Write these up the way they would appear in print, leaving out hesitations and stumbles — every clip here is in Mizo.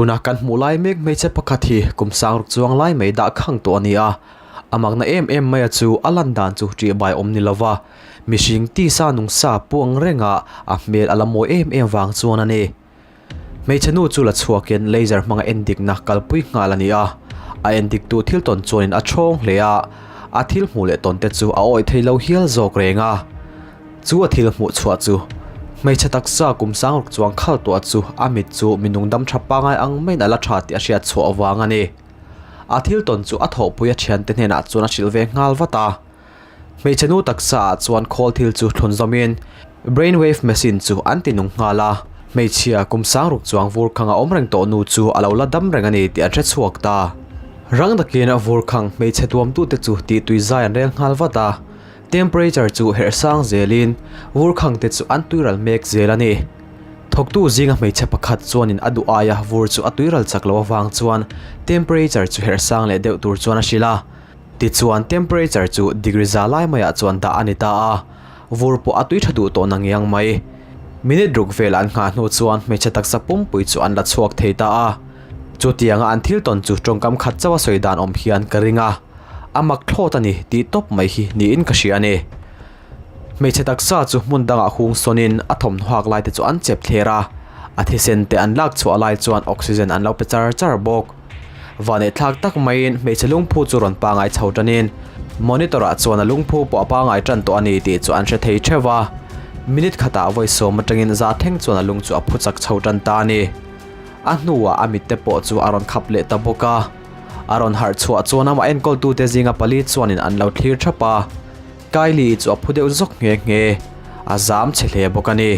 Tuna kan hmuh lai mek hmeichhe pakhat hi kum sang ruk chuang lai mai dah khang tawh a ni a, a makna em em maia chu a lan dan chu ṭihbai awm ni lova, mihring tisa nungsa puang renga a hmel a la mawi em em vang chuan a ni. Hmeichhe nu chu la chhuakin laser hmanga endikna kalpui nghal a ni a, a endiktu thil tawn chuanin a ṭhawng hle a, a thil hmuh leh tawn te chu a awih thei lo hial zawk reng a. Chu a thil hmuh chhuah chu hmeichhe taksa kum sang ruk chuang khal tuah chu a mit chu minung dam tha pangai ang maiin a la tha tih a hriat chhuah avang a ni. A thil tawn chu a thawhpui a thiante hnenah chuan a hrilh ve nghal vat a. Hmeichhe nu taksa ah chuan khawl thil chu thlun zawmin brain wave machine chu an ti nung nghal a. Hmeichhia kum sang ruk chuang vur khang a awm reng tawh nu chu a lo la dam reng a ni tih an hre chhuak ta. Rang takin vur khang hmeichhe tuamtute chu tihtui zai an rel nghal vat a. Temperature chu herh sang zelin vur khang te chu an tuiral mek zel a ni. Thawktu zinga hmeichhe pakhat chuanin a duh aia vur chu a tuiral chak lo avang chuan temperature chu herh sang leh deuh tur chuan a hrilh a. Tichuan temperature chu degree za lai maiah chuan dah a ni ta a, vur pawh a tui tha duh tawh na ngiang mai. Minute ruk vel an nghah hnu chuan hmeichhe taksa pumpui chu an la chhuak thei ta a. Chutianga an thil tawn chu tawngkam khat chauha sawi dan awm hian ka ring a. A mak thlawt a ni tih tawp mai hi niin ka hria a ni. Hmeichhe taksa chu hmun dangah hung sawnin a thawmhnaw hak lai te chu an chep thler a, a thisen te an lak chhuah lai chuan oxygen an lo pe char char bawk. Vaneh thlak tak maiin hmeichhe lungphu chu rawn pangai chho tanin monitor ah chuan a lungphu pawh a pangai tan tawh a ni tih chu an hre thei theuh a. Minute khatah vawi sawm atangin za thleng chuan a lung chu a phu chak chho tan ta a ni. A hnuah a mitte pawh chu a rawn khap leh ta bawk a. A rawn harh chhuah chuan amah enkawltute zinga pali chuanin an lo thlir thap a, Kylie chu a phu deuh zawk nghe nghe, a zam chhe hle bawk a ni.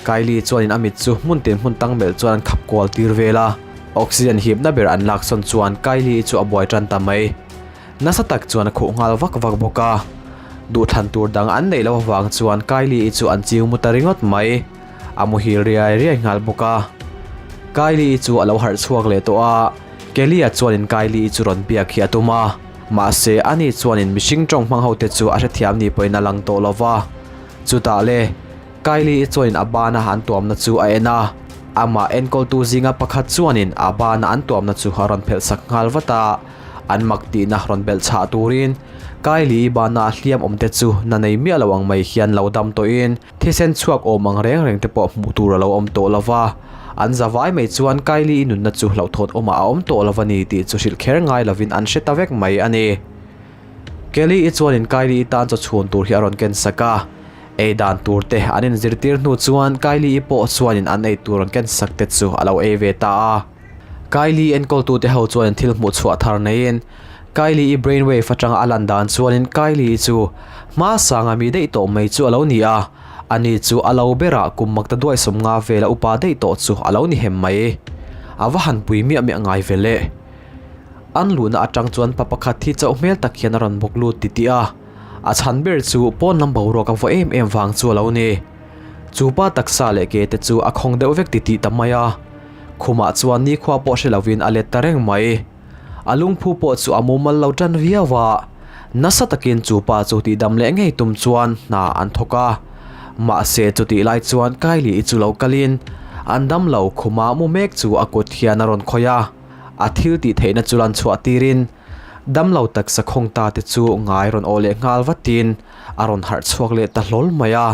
Kylie chuanin a mit chu hmun tin hmun tang melh chuan an khap kual tir vel a, oxygen hipna ber an lak sawn chuan Kylie chu a buai tan ta mai. Nasa tak chuan a khuh nghal vak vak bawk a, duhthlan tur dang an neih loh avang chuan Kylie chu an chiu mu ta ringawt mai. A muhil riai riai nghal bawk a. Kylie chu a lo harh chhuak leh tawh a, Kelly-a chuanin Kylie chu rawn biak hi a tum a, mahse ani chuanin mihring tawng hmang hote chu a hrethiam ni pawhin a lang tawh lo va. Chutah le, Kylie chuanin a bana an tuamna chu a en a, amah enkawltu zinga pakhat chuanin a bana an tuamna chu a rawn phelh sak nghal vat a, an mak tihna rawn belh chhah turin Kylie bana hliam awmte chu na nei miah lo ang mai hian lo dam tawhin Thisen chhuak awm ang reng reng te pawh hmuh tur a lo awm tawh lo va, an za vai mai chuan Kylie-i nunna chu hlauhthawn awmah a awm tawh lo va ni tih chu hrilh kher ngai lovin an hre ta vek mai a ni. Kelly-i chuanin Kylie-i tan chaw chhun tur hi a rawn ken sak a, ei dan tur te an inzirtir hnu chuan Kylie-i pawh chuanin an ei tur rawn ken sak te chu a lo ei ve ta a. Kylie enkawltute ho chuanin thil hmuh chhuah thar neiin Kylie-i brainwave atanga a lan dan chuanin Kylie-i chu hma sanga mi daih tawh mai chu a lo ni a, ani chu a lo berah kum makta duai sawmnga vela upa daih tawh chu a lo ni hem mai. A va han pui miah miah ngai ve le. An luhna atang chuan pa pakhat hi chauh hmel tak hian a rawn bawk lut titih a, a chhan ber chu pawn lam boruak a vaw em em vang chu a lo ni. Chu pa taksa leh ke te chu a khawng deuh vek titih ta mai a. Khumah chuan nikhua pawh hre lovin a let ta reng mai. A lungphu pawh chu a mumal lo tan viau a, nasa takin chu pa chu tihdam leh ngei tum chuan hna an thawk a. Mahse chutih lai chuan Kylie-i chu lo kalin an damlo khuma mu mek chu a kut hian a rawn khawih a, a thil tih theihna chu lan chhuah tirin damlo taksa khawng ta te chu ngai rawn awh leh nghal vatin a rawn harh chhuak leh ta hlawl mai a.